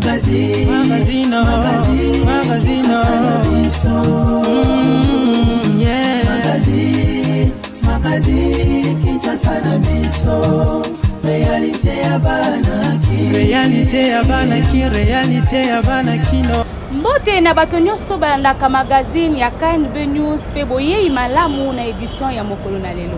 Magazine, magazine, magazine, magazine, yeah. Magazine, magazine, Kinshasa na biso. Réalité ya bana ki. Réalité ya bana ki, réalité ya bana kino. Mbote na bato nyonso balandaka magazine ya KNB News mpe boyei malamu na edition ya mokolo na lelo.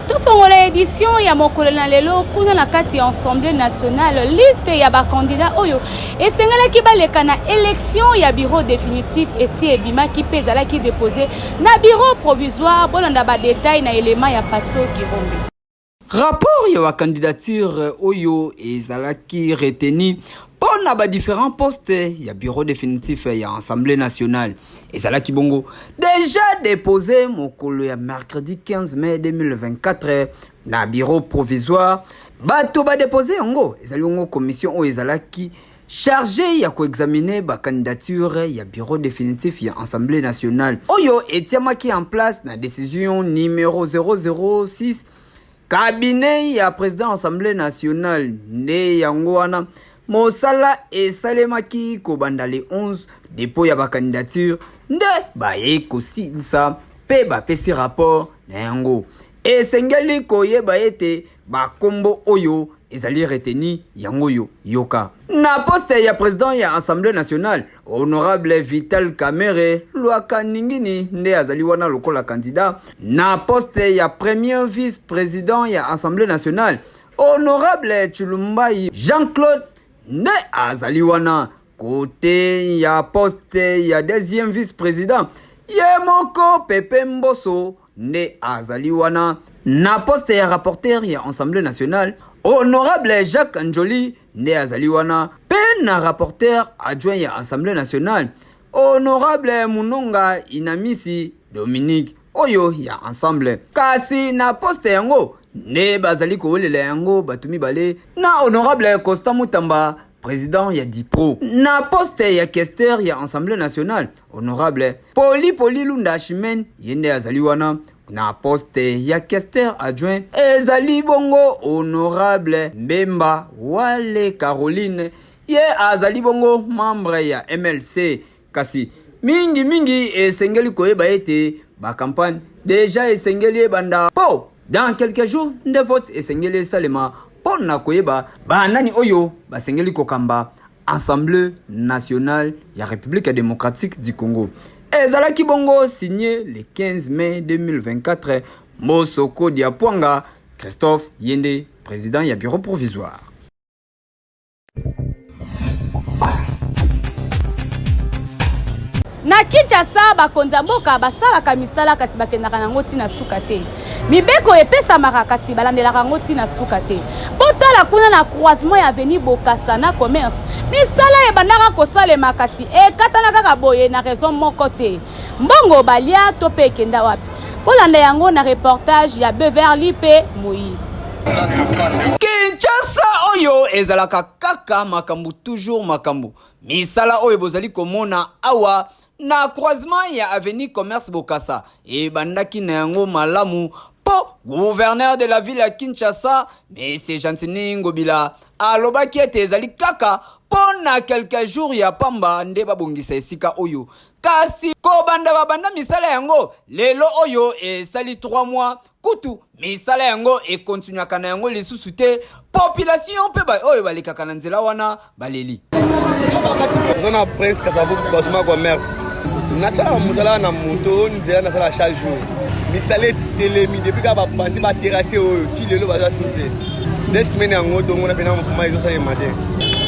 Tofongola edition ya mokolo na lelo kuna na kati ya Assemblée nationale, liste ya bakandidat oyo esengelaki baleka na élection ya bureau définitif esi ebimaki mpe ezalaki déposé na bureau provisoire. Bolanda badetail na elema ya Faso Kirombe. Rapport ya ba candidature oyo ezalaki retenu mpo na ba différents postes ya bureau définitif ya Assemblée nationale ezalaki bongo déjà déposé mokolo ya mercredi 15 mai 2024 na bureau provisoire. Bato badepose yango ezali bongo commission oyo ezalaki chargé ya koexamine bacandidature ya bureau définitif ya Assemblée nationale oyo etiamaki en place na décision numéro 006 cabinet ya président Assemblée nationale. Nde yango wana mosala esalemaki kobanda le 11 dépôt ya bacandidature nde baye kosilisa mpe bapesi rapport na yango. Esengeli koyeba ete bakombo oyo ezali retenu yango oyo yoka. Na poste ya président ya Assemblée nationale, honorable Vital Kamerhe Lwaka Ningini nde azali wana lokola candidat. Na poste ya premier vice-président ya Assemblée nationale, honorable Tshilumbayi Jean-Claude nde azali wana. Kote ya poste ya deuxième vice-président, ye moko Pepe Mboso nde azali wana. Na poste ya rapporteur ya Assemblée nationale, honorable Jacques Njoli nde azali wana. Mpe na rapporteur adjoint ya Assemblée nationale, honorable Munonga Inamisi Dominique oyo ya Ensemble. Kasi na poste yango nde bazali kowelela yango bato mibale na honorable Constant Mutamba, président ya Dipro. Na poste ya questeur ya Assemblée nationale, honorable Poli Poli Lunda Chimène ye nde azali wana. Na poste ya questeur adjoint ezali bongo honorable Mbemba Wale Caroline, ye azali bongo membre ya MLC. Kasi mingi mingi esengeli koyeba ete bacampagne deja esengeli ebanda mpo dans quelques jours nde vote esengeli esalema mpo na koyeba banani oyo basengeli kokamba Assemblée nationale ya République démocratique du Congo. Ezalaki bongo signé le 15 mai 2024, Mosoko Diapwanga Christophe Yende, président ya bureau provisoire. Na Kinshasa, bakonzi ya mboka basalaka misala kasi bakendaka nango ntina suka te. Mibeko epesamaka kasi balandelaka yango ntina suka te. Botala kuna na croisement ya avenue Bokassa na Commerce, misala ebandaka kosalema kasi ekatana kaka boye na raison moko te. Mbongo balia to mpe ekenda wapi? Bolanda yango na reportage ya Beverly mpe Moïse. Kinshasa oyo ezalaka kaka makambo, toujours makambo. Misala oyo bozali komona awa na croisement ya avenue Commerce Bokassa ebandaki na yango malamu mpo gouverneur de la ville ya Kinshasa, monsieur Gentiny Ngobila, alobaki ete ezali kaka mpo na quelques jours ya pamba nde babongisa esika oyo. Kasi kobanda babanda misala yango, lelo oyo esali 3 mois, kutu misala yango ekontinuaka na yango lisusu te. Population mpe oyo balekaka na nzela wana baleli. Oza na Prince Kasavubu, basoma commerce, nasala mosala na moto nzela, nasala chaque jour. Misala etelemi depuis kaka bapanzi baterrasse oyo ti lelo baza su te. Nde semaine yango tomona mpena mokoma ezosalema te.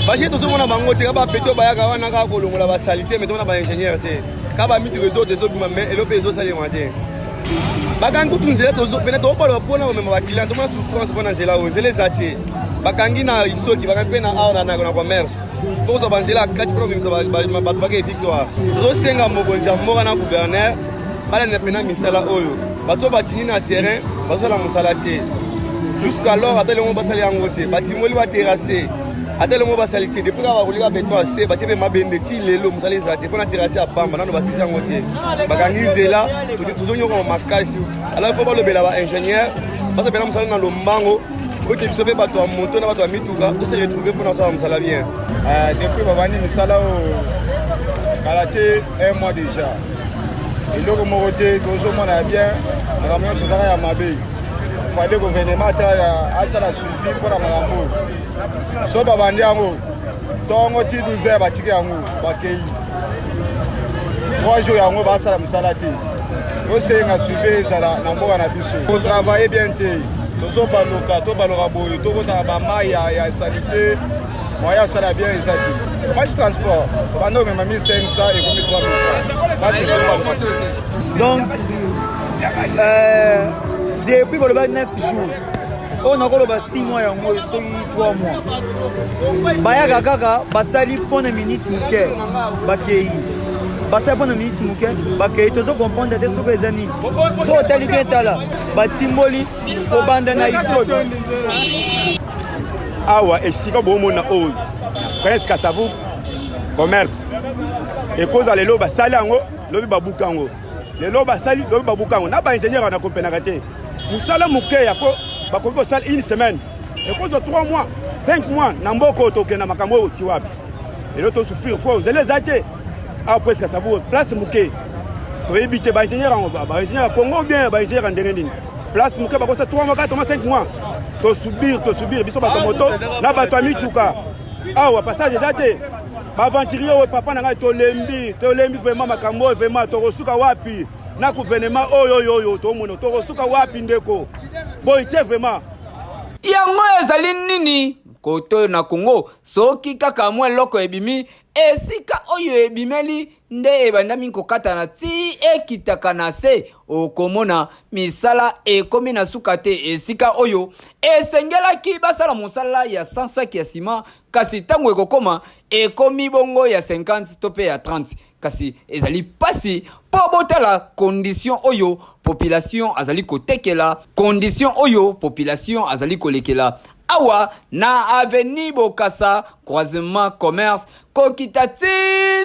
Baje tozomona bango te, kaka bapeti oyo bayaka wana kaka kolongola basalite, me tomona baingénieur te, kaka bamituka ezote ezobima, me elo mpe ezosalema te. Bakangi kutu nzela pene tokoloba mpona komema baclient, tomona souffrance mpona nzela oyo, nzela eza te. Bakangi na Isoki, bakangi mpe na awa na commerce mpo kozwa banzela ya kati mpona kobimisa bato bake Victoire. Tozosenga mokonzi ya mboka na gouverneur balanda mpena misala oyo. Bato oyo batindi na terrain bazosala mosala te jusqu'alors, ata elongo basali yango te. Batimoli baterrasse, ata elongo basali te depuis kaka bakolika beton ase batie mpe mabende, ti lelo mosala ezala te mpona terrasse ya pamba, nano basisi yango te. Bakangi nzela, tozonyokama makasi. Alors faut balobela baingénieur basala mpena mosala na lombango. Po ete biso mpe bato ya moto na bato ya mituka to se retrouver mpo na kosala mosala bien. Depuis babandi misala oyo kala te, un mois déjà, eloko moko te tozomona ya bien. Makambo nyonso ezaka ya mabe. Fallait gouvernement ata asala suivi mpona makambo oyo. So babandi yango ntongo ti 12 heures, batiki yango, bakei 3 jours yango basala mosala te. Tosenga suivi ezala na mboka na biso. Kotravailler bien te, tozobaluka, tobaloka boye, tokotaka bamai ya saleté. Moyen asala bien eza te. Pasi transport, banda omema 1500, ekomi 3000. Pasi. Donc depuis baloba 9 jours oyo, nakoloba 6 mois yango, soki 3 mois, bayaka kaka, basali mpona minute moke, bakei, basali mpona minute moke, bakei. Tozo comprendre te soki eza nini. So otali bien, tala, batimboli kobanda na isolo. Awa esika bomona oyo, Prince Kasavu Commerce, ekozala lelo basali yango, lobi babuka yango, lelo basali, lobi babuka yango. Na baingénieur na kompenaka te. Mosala moke yako bakoki kosala une semaine, ekozwa 3 mois, 5 mois. Na mboka oyo tokenda, makambo oyo ti wapi? Lelo tosouffrir fo ozali eza te. Awa Prince Kasavu, place moke, toyebi te baingénieur yango, baingénieur ya Congo bien, baingénieur ya ndenge nini? Place moke bakosa 3 mois, 4 mois, 5 mois. Tosubir, tosubir biso bato ya moto na bato ya mituka. Awa passage eza te. Baaventurier oyo, papa na ngai, tolembi, tolembi vraiment. Makambo oyo vraiment, tokosuka wapi na gouvernement oyo oyo oyo tomona? Tokosuka wapi, ndeko? Boye te vraiment. Yango ezali nini kote oyo na Kongo? Soki kaka mwa eloko ebimi, esika oyo ebimeli nde ebandami kokatana ti ekitaka na se. Okomona misala ekomi na suka te. Esika oyo esengelaki basala mosala ya 100 saki ya nsima, kasi ntango ekokoma, ekomi bongo ya 50 to mpe ya 30. Kasi ezali mpasi mpo botala condition oyo population azali kotekela, condition oyo population azali kolekela awa na avenue Bokasa, croisement Commerce, kokita ti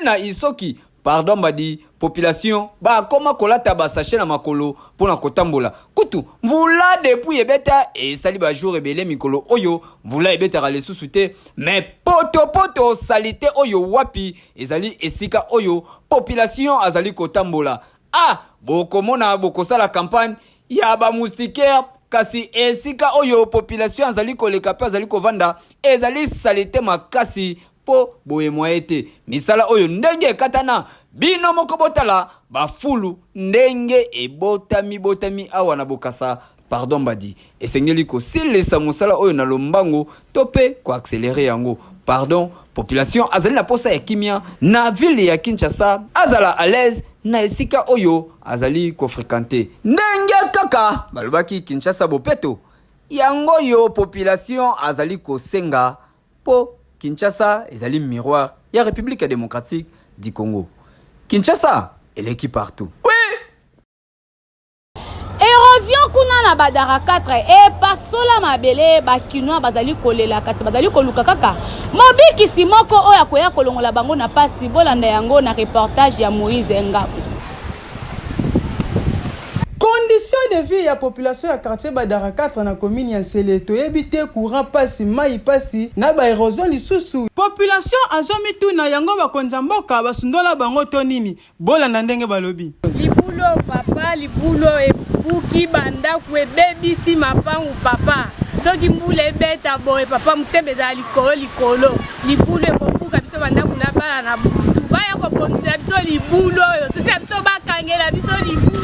na Isoki. Pardon mbadi, population bakoma kolata basachets na makolo mpona kotambola. Kutu mvula depuis ebeta, esali bajour ebele. Mikolo oyo mvula ebetaka lisusu te, mais potopoto, saleté oyo wapi? Ezali esika oyo population azali kotambola. Ah, bokomona bokosala campagne ya bamoustiquaire, kasi esika oyo population azali koleka mpe azali kovanda ezali saleté makasi. Mpo boye mwaye te. Misala oyo ndenge ekatana, bino moko botala bafulu ndenge ebotami botami awa na Bokasa. Pardon mbadi, esengeli kosilisa mosala oyo na lombango to mpe koaccélérer yango. Pardon, population azali na posa ya kimia na ville ya Kinshasa, azala à l'aise na esika oyo azali kofréquenter. Ndenge kaka balobaki Kinshasa bopeto, yango oyo population azali kosenga, mpo Kinshasa ezali miroir ya République démocratique du Congo. Kinshasa eleki partout, oui. Érosion kuna na Badara 4 epasola mabele. Bakinois bazali kolela, kasi bazali koluka kaka mobikisi moko oyo akoya kolongola bango na pasi. Bolanda yango na reportage ya Moïse Ngabu. Condition de vie ya population ya quartier Badara 4 na commune ya Nsele, toyebi te. Courant pasi, mai pasi, na baérosion lisusu. Population azomituna yango, bakonzi ya mboka basundola bango to nini? Bolanda ndenge balobi. Libulu papa, libulu ebuki bandako, ebebisi mapangu papa. Soki mbula ebeta boye papa, motembe ezala likolo likolo, libulu ekobuka biso bandako na bana na butu. Baya kobongisela biso libulu oyo, sosi na biso, bakangela biso libulu.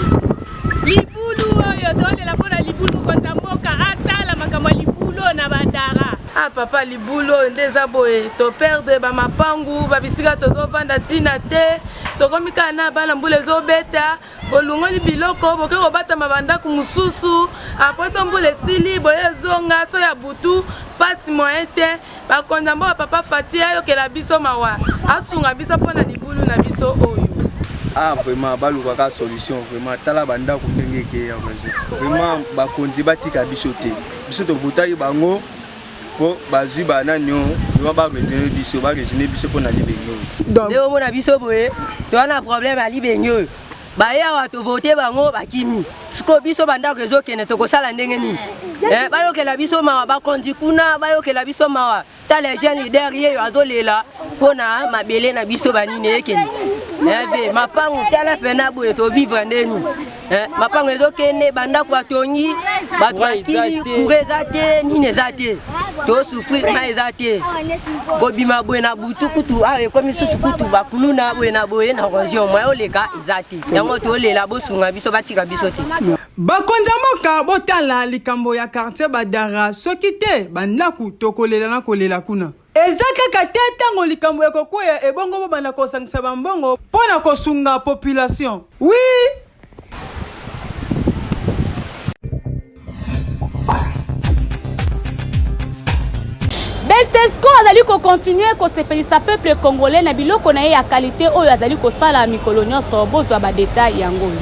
Libulu oyo tolela mpona libulu, mokonzi ya mboka atala makambo ya libulu oyo na Badara. Ah papa, libulu oyo nde eza boye, toperdre bamapangu, babisika tozovanda ntina te. Tokomi kaka na bana, mbula ezobeta, bolungoli biloko, boke kobatama bandako mosusu. Après so mbula esili, boye ezonga so ya butu, pasi, moyen te. Bakonzi ya mboka, papa Fati ayokela biso mawa, asunga biso mpo na libulu na biso oyo. Ah, vraiment, balukaka solution vraiment. Tala bandako ndenge ekeya. Vraiment, bakonzi batika biso te. Biso tovotaki bango mpo bazwi banani oyo. Vraiment, baraisonne biso, baraisonne biso mpo na libenge oyo. Nde omona biso boye, toza na problème ya libenge oyo. Baye awa, tovote bango, bakimi. Sikoyo biso bandako ezokende tokosala ndenge nini? Eh, bayokela biso mawa bakonzi kuna bayokela biso mawa. Tala jeune leader yeyo azolela mpo na mabele na biso banini ekende. Eh, ve mapangu tala pena boye tovivre ndenge nini? Eh, mapango ezokende bandako batongi bato bakimi kura eza te nini eza te tosouffrir mai eza te kobima boye na butu kutu awa ekomi susu kutu bakuluna boye na boye na konzio moye oleka eza te yango tolela bosunga biso batika biso te Bakonzi ya mboka botala likambo ya quartier Badara soki te bandaku tokolela na kolela kuna. Eza kaka te tango likambo ekokweya ebongo bobanda kosangisa ba mbongo mpo na kosunga population. Oui! Beltesco azali ko continuer kosepelisa peuple congolais na biloko na ye ya qualité oyo azali kosala mikolo nyonso. Bozwa ba details yango oyo.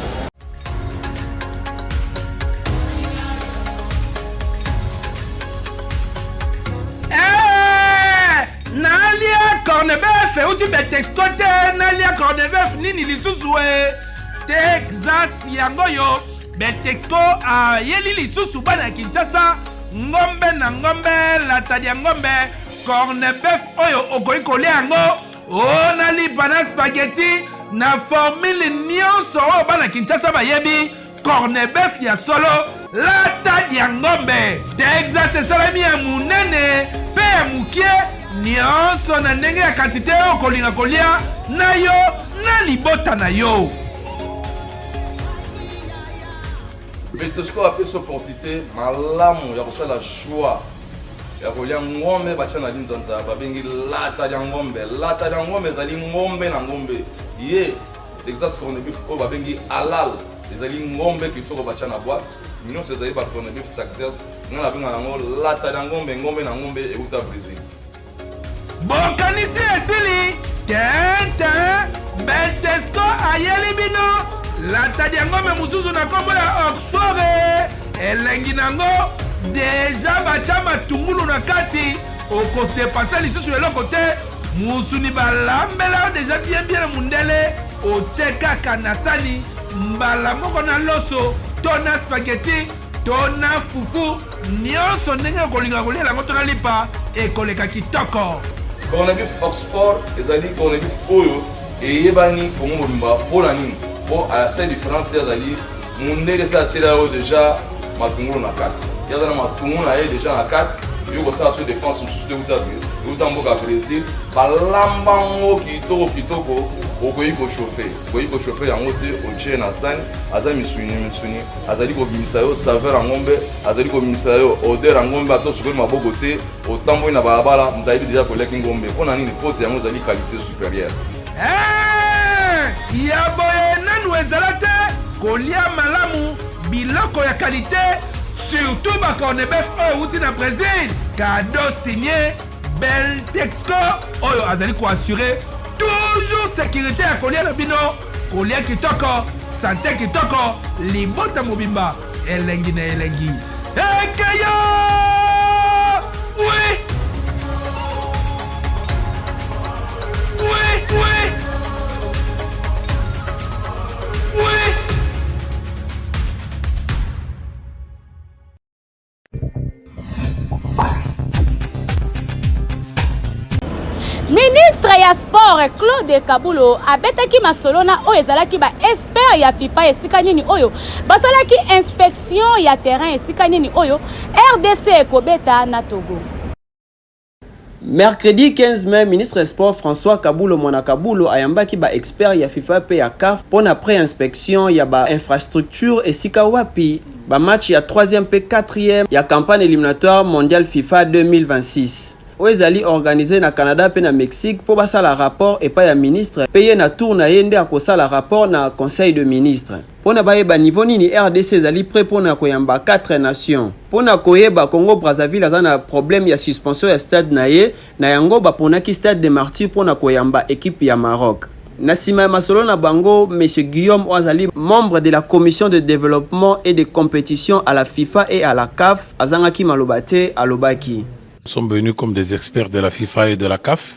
Eh, nalia cornebef euti betexco te nalia cornebef nini lisusu e texas yango oyo betexco ayeli lisusu bana ya kinshasa ngombe na ngombe latadi ya ngombe cornebef oyo okoki kolia yango o na lipa na spaghetti na formule nyonso oyo bana kinshasa bayebi cornebef ya solo lata ya ngombe texas esalemi ya monene mpe ya mokie nyonso na ndenge ya kantite oyo okolinga kolia na yo na libota na yo Betosco apesi opportunité malamu ya kosala choix ya kolia ngombe batya na linzanza babengi lata lya ngombe. Lata lya ngombe ezali ngombe na ngombe ye Texas corned beef oyo babengi halal ezali ngombe kitoko batya na boîte nyonso ezali ba corned beef Texas ngai nabengaka yango lata lya ngombe ngombe na ngombe euta Brésil. Bokanisi esili tente Beltesco ayeli bino lata diangombe mosusu na nkombo ya Oxford elengi nango deja batya matungulu na kati okodepase lisusu eloko te musuni balambela yo deja bien bien na mundele otye kaka na sani mbala moko na loso to na spaghetti to na fufu Nionso ndenge okolinga koliela yango to na lipa ekoleka kitoko. Corned-beef Oxford ezali corned-beef oyo eyebani Congo mobimba mpo na nini? Mpo à la seule différence ye azali mundele esi atiela yo deja matungulu na kati, ye aza na matungulu na ye deja na kati, yo kosala so dépense mosusu te euta euta mboka ya Brésil, balamba yango kitoko kitoko, okoki kochauffe okoki kochauffe yango te, otie na sani, aza misuni misuni azali kobimisa yo saveur ya ngombe azali kobimisa yo odeur ya ngombe ata osukoli maboko te otamboli na balabala moto ayebi deja koliaki ngombe mpo na nini mpo te yango ezali qualité supérieure eh, ya boye nanu ezala te kolia malamu biloko ya qualité surtout bacornebef oyo euti na brésil kado signe Beltexco oyo azali ko assurer toujours sécurité ya kolia na bino, kolia kitoko, sante kitoko, libota mobimba elengi na elengi. Ekeyo! Oui! Oui, oui! Oui! Ministre ya sport Claude Kabulo abetaki masolo na oyo ezalaki ba expert ya FIFA esika nini oyo basalaki inspection ya terrain esika nini oyo RDC ekobeta na Togo. Mercredi 15 mai, ministre ya Sport François Kabulo Mwana Kabulo ayambaki ba experts ya FIFA mpe ya CAF mpo na pre-inspection ya ba infrastructures esika wapi ba matchs ya troisième mpe quatrième ya campagne eliminatoire mondial FIFA 2026 oyo ezali organise na Canada mpe na Mexique mpo basala rapport epai ya ministre mpe ye na tour na ye nde akosala rapport na Conseil de ministres. Mpo na bayeba niveau nini rdc ezali près mpo na koyamba 4 nations. Mpo na koyeba Congo Brazzaville aza na problème ya suspension ya stade na ye, na yango baponaki stade des Martyrs mpo na koyamba equipe ya Maroc. Na sima ya masolo na bango, Monsieur Guillaume oyo azali membre de la commission de developpement et de competition à la FIFA et à la CAF azangaki maloba te, alobaki. Nous sommes venus comme des experts de la FIFA et de la CAF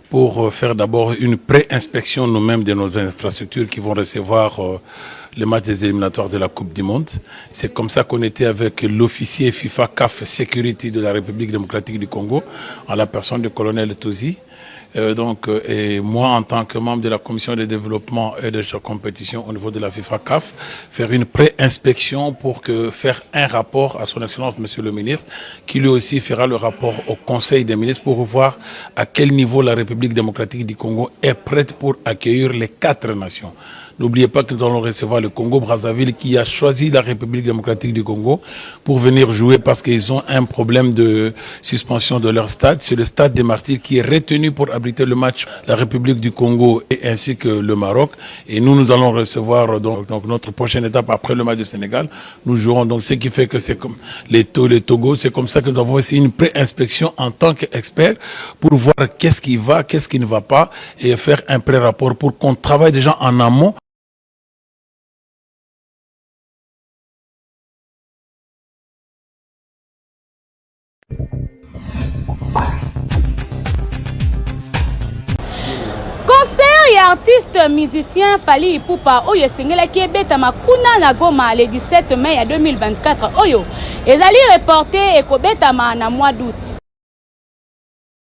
pour euh, faire d'abord une pré-inspection nous-mêmes de nos infrastructures qui vont recevoir euh, le match des éliminatoires de la Coupe du Monde. C'est comme ça qu'on était avec l'officier FIFA CAF Security de la République démocratique du Congo, en la personne du colonel Tozi. Euh, donc, euh, et moi, en tant que membre de la commission de développement et de compétition au niveau de la FIFA CAF, faire une pré-inspection pour que faire un rapport à son Excellence Monsieur le ministre, qui lui aussi fera le rapport au Conseil des ministres pour voir à quel niveau la République démocratique du Congo est prête pour accueillir les quatre nations. N'oubliez pas que nous allons recevoir le Congo-Brazzaville qui a choisi la République démocratique du Congo pour venir jouer parce qu'ils ont un problème de suspension de leur stade. C'est le stade des Martyrs qui est retenu pour abriter le match la République du Congo et ainsi que le Maroc. Et nous, nous allons recevoir donc, donc notre prochaine étape après le match du Sénégal. Nous jouerons donc ce qui fait que c'est comme les, les Togo, c'est comme ça que nous avons aussi une pré-inspection en tant qu'expert pour voir qu'est-ce qui va, qu'est-ce qui ne va pas et faire un pré-rapport pour qu'on travaille déjà en amont. Concert ya artiste musicien Fally Ipupa oyo esengelaki ebetama kuna na Goma le 17 mai ya 2024 oyo ezali reporte ekobetama na mois d'août.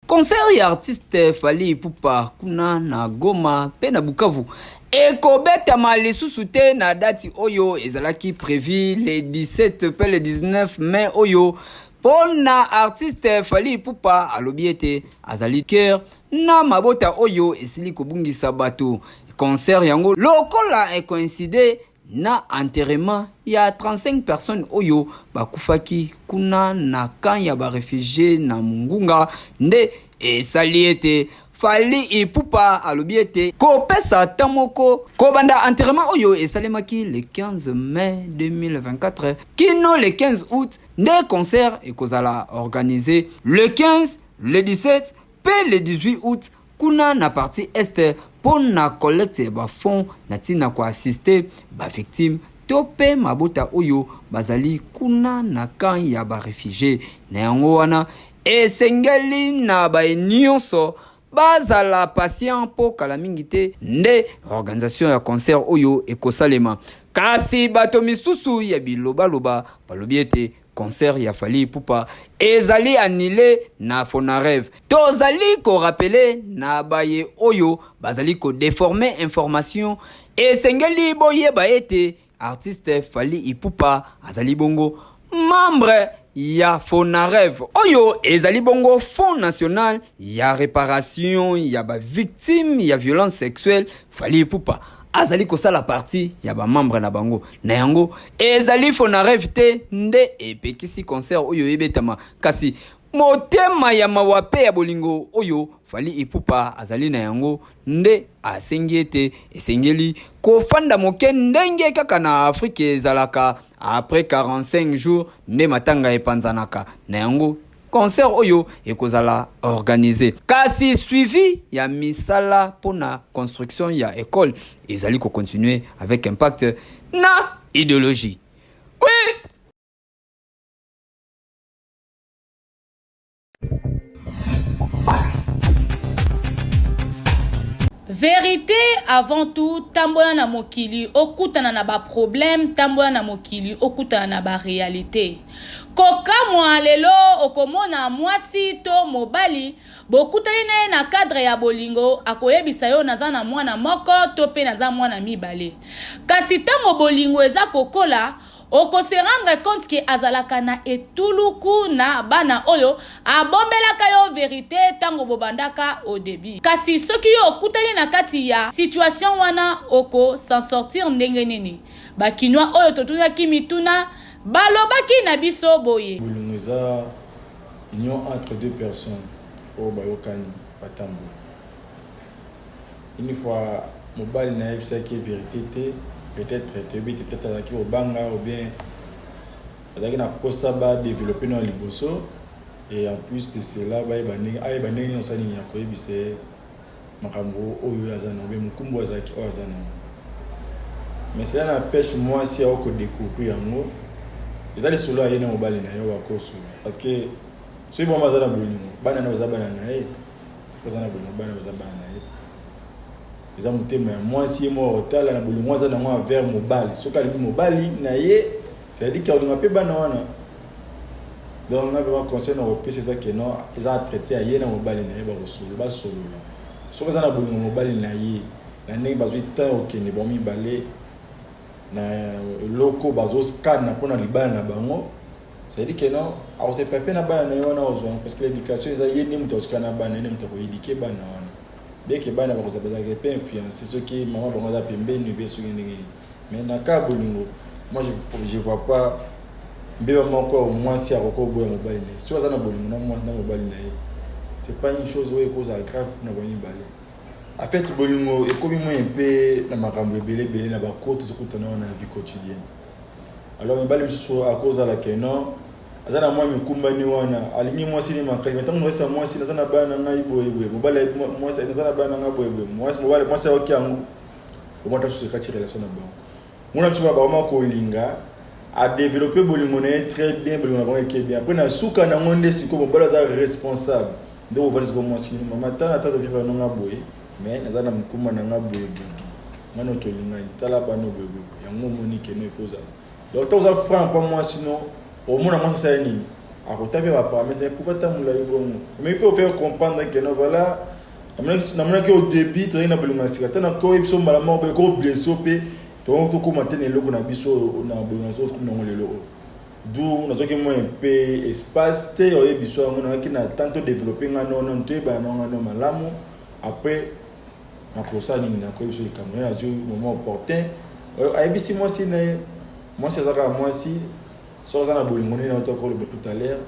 Concert ya artiste Fally Ipupa kuna na Goma mpe na Bukavu ekobetama lisusu te na dati oyo ezalaki prévu le 17 mpe le 19 mai oyo mpo na artiste Fally Ipupa alobi ete azali cœur na mabota oyo esili kobungisa bato. Concert yango lokola ekoincide na enterrement ya 35 personnes oyo bakufaki kuna na camp ya ba refugies na Mungunga nde esali ete Fally Ipupa alobi ete kopesa ata moko kobanda enterrement oyo esalemaki le 15 mai 2024 kino le 15 août nde concert ekozala organise le 15, le 17 mpe le 18 août kuna na partie est mpo na collecte ya ba fonds na ntina ko assister ba victimes to mpe mabota oyo bazali kuna na camp ya ba refugies. Na yango wana esengeli na baye nionso bazala patient mpo kala mingi te nde organisation ya concert oyo ekosalema. Kasi bato misusu ya bilobaloba balobi ete Concert ya Fally Ipupa ezali annule na Fonarev. Tozali ko rappeler na baye oyo bazali ko deformer information, esengeli boyeba ete artiste Fally Ipupa azali bongo membre ya Fonarev oyo ezali bongo Fonds national ya reparation ya ba victimes ya violence sexuelle. Fally Ipupa azali kosala parti ya ba membre na bango. Na yango ezali Fonarev te nde epekisi concert oyo ebetama, kasi motema ya mawa pe ya bolingo oyo Fally Ipupa azali na yango nde asengi ete esengeli kofanda moke ndenge kaka na Afrique ezalaka après 45 jours nde matanga epanzanaka. Na yango Concert oyo ekozala organise kasi suivi ya misala mpo na construction ya ecole ezali ko continuer avec impact na ideologie. Oui! Verite avant tout tambola na mokili okutana na ba problème tambola na mokili okutana na ba realite kokamwa lelo okomona mwasi to mobali bokutani na ye na cadre ya bolingo akoyebisa yo naza na mwana moko to pe naza mwana mibale kasi tango bolingo eza kokola Oko se rendre compte que azalaka na etuluku na bana oyo abombelaka yo verite tango bobandaka au debut. Kasi soki yo okutani na kati ya situation wana oko s'en sortir ndenge nini? Ba kinois oyo totunaki mituna balobaki na biso boye. Bolingo eza union entre deux personnes oyo bayokani batambola. Une fois mobali na ye ayebisaki ye verite te, peut etre toyebi te, peut etre azalaki kobanga ou bien azalaki na posa ba developper nano liboso et en plus de cela bayeba ndenge ayeba ndenge nini osala nini ya koyebisa ye makambo oyo ye aza nango bien mokumbu azalaki oyo aza nango mais cela n'empêche mwasi akoki kodécouvrir yango eza lisolo ya ye na mobali na ye oyo akosula parce que soki bango baza na bolingo bana na baza bana na ye Baza na bolingo bana baza bana na ye. Eza motema ya mwasi ye moko akotala na bolingo aza nango envers mobali. Soki alingi mobali na ye, c'est-à-dire que akolinga mpe bana wana. Donc nga vraiment conseil na kopesa eza que non, eza entretien ya ye na mobali na ye, bakosolola, basolola. Soki aza na bolingo mobali na ye, na ndenge bazwi temps ya kokende bango mibale na eloko bazokana mpo na libala na bango, c'est-à-dire que non, akosepela mpe na bana na ye wana akozwa, parce que l'éducation eza ye nde moto akotikala na bana, ye nde moto akoéduquer bana wana. Bien que bana bakozala bazalaka mpe influence soki mama bango aza pembeni mpe soki ndenge nini, mais na cas ya bolingo, moi je vois pas mbeba moko mwasi akoki koboya mobali na ye soki aza na bolingo na mwasi na mobali na ye. C'est pas une chose oyo ekozala grave mpona bango mibale. En fait, bolingo ekomi mwa mpe na makambo ebele ebele na bako tozokutana wana na vie quotidienne. Alors mibali mosusu akozala ke non, aza na mwa mikumbani wana, alingi mwasi ni makasi, mais ntango mwasi ya mwasi naza na bana na ngai boye boye, mobali mwasi naza na bana na ngai boye boye, mwasi mobali mwasi ayoki yango, omata mosusu ekati relation na bango. Mona biso bakoma kolinga adévelopper bolingo na ye très bien, bolingo na bango eke bien. Après, na suka nango nde sikoyo mobali aza responsable nde kovandi sikoyo mwasi: "Mama, tala ata tovivre nonga boye, mais naza na mokumba na nga boye boye, nga no tolingani, tala bano boye boye." Yango omoni keno ifo ozala, donc ntango oza franc mpa mwasi no, omona mwasi asala nini, akota mpe baparamètre. Pourquoi ta molai bongo? Mais mpe ofaire comprendre que non, voilà, namonaki au début tozalaki na bolingo ya sika te, nakoyebi biso mbala moko boye koblesser mpe tokóma te na eloko na biso na bolingo tokomi nango lelo oyo. Du nazwaki mwa mpe espace te oyebi biso yango, nazalaki na temps todévelopper nga nono, toyebana na nga no malamu. Après nakosala nini? Nakoyebi biso likambo ye, nazwi moment opportun, ayebisi mwasi na ye. Mwasi aza kaka mwasi, soki aza na bolingo nini nauta koloba tout à l'heure,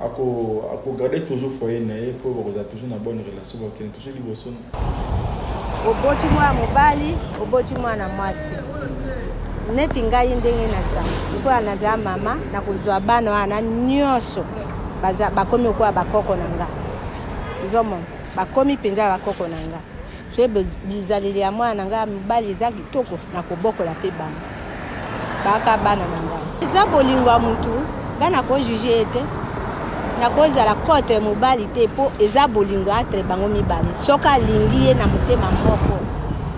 akogarder toujours foyer na ye mpo bakozala toujours na bonne relation, bakokende toujours liboso. Oboti mwana mobali, oboti mwana mwasi, neti ngai ndenge naza, lokola naza mama, nakozwa bana wana nyonso bakomi lokola bakoko na nga. Ozomona, bakomi mpenza bakoko na nga. So bizaleli ya mwana na ngai ya mobali eza kitoko, nakobokola mpe bango baka bana na ngai. Eza bolingo ya mutu, ngai nakojuger ye te, nakozala contre mobali te, mpo eza bolingo entre bango mibale. Soki alingi ye na motema moko,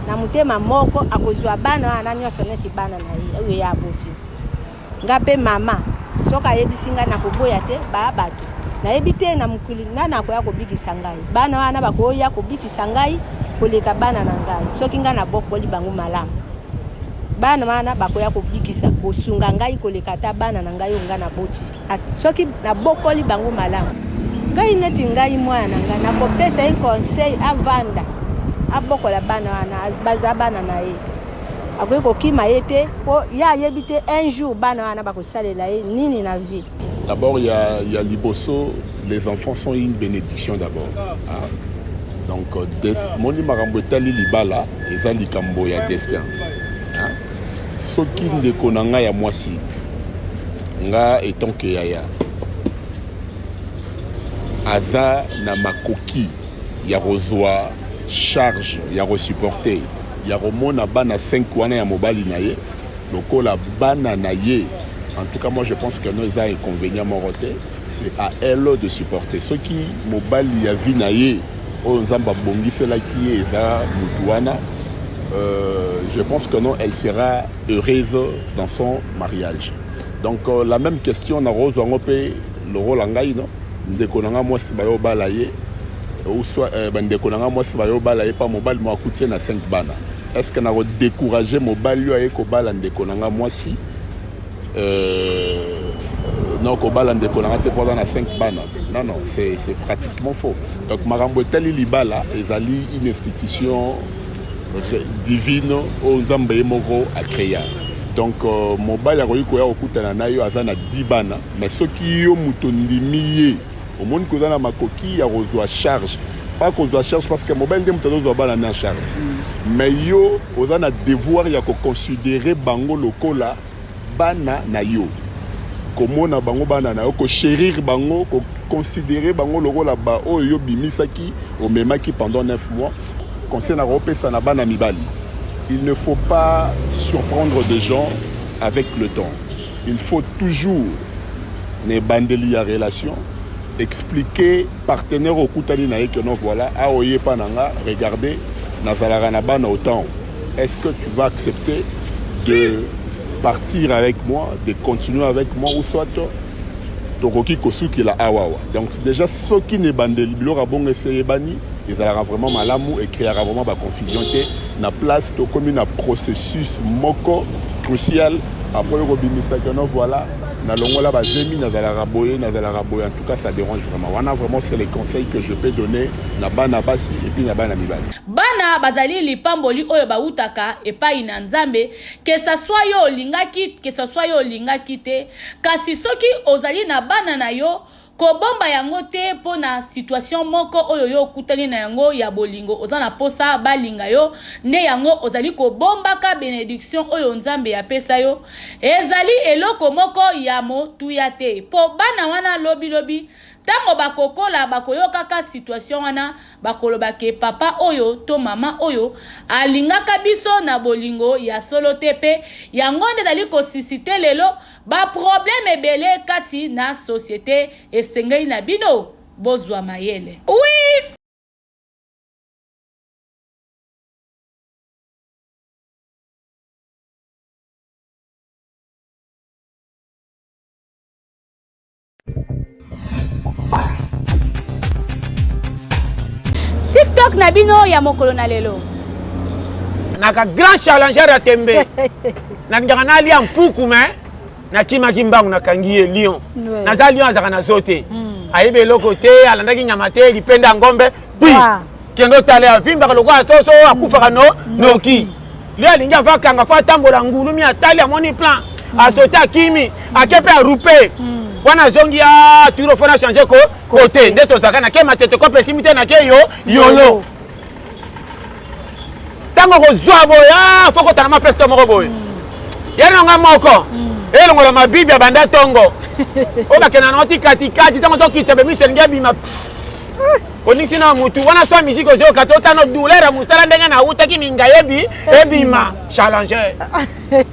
na motema moko, akozwa bana wana nyonso neti bana na ye oyo ye aboti. Nga mpe mama, soki ayebisi ngai, nakoboya te. Baya bato nayebi te na mokili nani akoya kobikisa ngai. Bana wana bakoya kobikisa ngai koleka bana na ngai. Soki ngai nabokoli bango malamu, bana wana bakoya kobikisa, kosunga ngai koleka ata bana na ngai oyo ngai naboti, soki nabokoli bango malamu. Ngai neti ngai, mwana na ngai, nakopesa ye conseil avanda, abokola bana wana, baza bana na ye, akoki kokima ye te, mpo ye ayebi te un jour bana wana bakosalela ye nini na vie. D'abord, il y a Liboso, les enfants sont une bénédiction d'abord. Hein? Donc, moni makambo etali libala eza likambo ya destin. Hein? Soki ndeko na ngai ya mwasi, nga étant que yaya, aza na makoki ya kozwa charge, ya kosupporter, ya komona bana 5 wana ya mobali na ye lokola bana na ye, en tout cas moi je pense que non, eza inconvénient moko te. C'est à elle de supporter. Soki mobali ya vie na ye oyo Nzambe abongiselaki ye eza mutu wana, je pense que non, elle sera heureuse dans son mariage. Donc la même question nakozwa yango mpe lokola ngai no ndeko na nga mwasi bayobala ye, ou soit bandeko na nga mwasi bayobala ye mpa mobali mo akuti ye na 5 bana, est ce que nakodécourager mobali oyo aye kobala ndeko na nga mwasi, non, kobala ndeko na nga te mpo aza na 5 bana? Non, non, c'est pratiquement faux. Donc makambo etali libala ezali une institution divine oyo Nzambe ye moko acréa. Donc mobali akoki koya kokutana na yo aza na 10 bana, mais soki yo moto ndimi ye, omoni koza na makoki ya kozwa charge, pas kozwa charge parce que mobali nde moto azozwa bana na charge, mais yo oza na devoir ya koconsidérer bango lokola bana na yo, komona bango bana na yo, kochérir bango, koconsidérer bango lokola baoyo yo bimisaki, omemaki pendant 9 mois. Conseil na kopesa na bana mibali: il ne faut pas surprendre des gens avec le temps. Il faut toujours, na ebandeli ya relation, expliquer partenaire okutani na ye que non, voilà, awa oye epa na nga, regardez. Nazalaka na bana autant. Est-ce que tu vas accepter de partir avec moi, de continuer avec moi ou soit tokoki kosukela awawa? Donc déjà soki na ebandeli biloko ya bongo esi eyebani, ezalaka vraiment malamu, ecréaka vraiment baconfusion te na place. Tokomi na processus moko crucial, après oyo kobimisa que non, voilà, nalongola bazemi, nazalaka boye, nazalaka boye, en tout cas ça dérange vraiment. Wana vraiment c'est les conseils que je peux donner na bana basi et puis na bana mibali. Bana bazali lipamboli oyo bawutaka epai na Nzambe, que ça soit yo olingaki, que ça soit yo olingaki te, kasi soki ozali na bana na yo, kobomba yango te mpo na situation moko oyo yo okutani na yango ya bolingo, oza na posa balinga yo, nde yango ozali kobombaka benediction oyo Nzambe apesa yo. Ezali eloko moko ya motuya te, mpo bana wana lobi lobi ntango bakokola bakoyokaka situation wana, bakoloba ke papa oyo to mama oyo alingaka biso na bolingo ya solo te, mpe yango nde ezali kosusciter lelo baproblème ebele kati na société. Esengeli na bino bozwa mayele, oui. TikTok na bino ya mokolo na lelo. Naka grand challenger ya tembe, nalingaka nalia mpuku, me nakimaki mbangu, nakangi ye lion. Naza lion, azalaka na zo te, ayebi eloko te, alandaki nyama te, lipenda ya ngombe pi kende otala, avimbaka lokola soso, akufaka no noki. Lion alingi ava akanga, fo atambola ngulu mi atali, amoni plan, asote, akimi, ake mpe arupe wana, azongi a turo, fo na change ko kote nde tozalaka. Nake matete kope esimi te, nake yo yolo. Ntango kozwa boye, fo kotana ma presque moko boye ya nanga moko elongola mabibi abanda ntongo oyo bakenda nango ti katikati. Ntango ozokitisa bemiso elingi ebima, oningisi na mutu wana so musique ozoyoka te, otano douleur ya mosala ndenge nawutaki minga yebi ebima. Challenger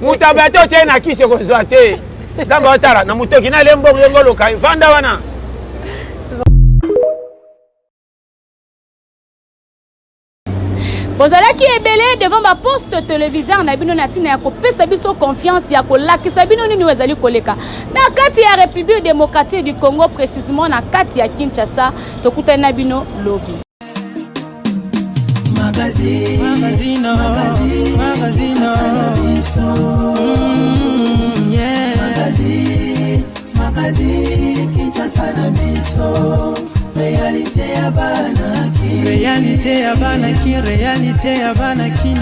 moto abaya te, otie na kisi ekozwa te. Nzambe otala na motoki na mbongo yongo oloka vanda wana. Bozalaki ebele devant baposte téléviseur na bino na ntina ya kopesa biso confiance ya kolakisa bino nini oyo ezali koleka na kati ya République démocratique du Congo, précisément na kati ya Kinshasa. Tokutani na bino lobi. Magazine, magazine, magazine, magazine, yeah. Magazine, magazine, Kinshasa na biso, réalité ya bana. Réalité ya bana ki, réalité ya bana kino.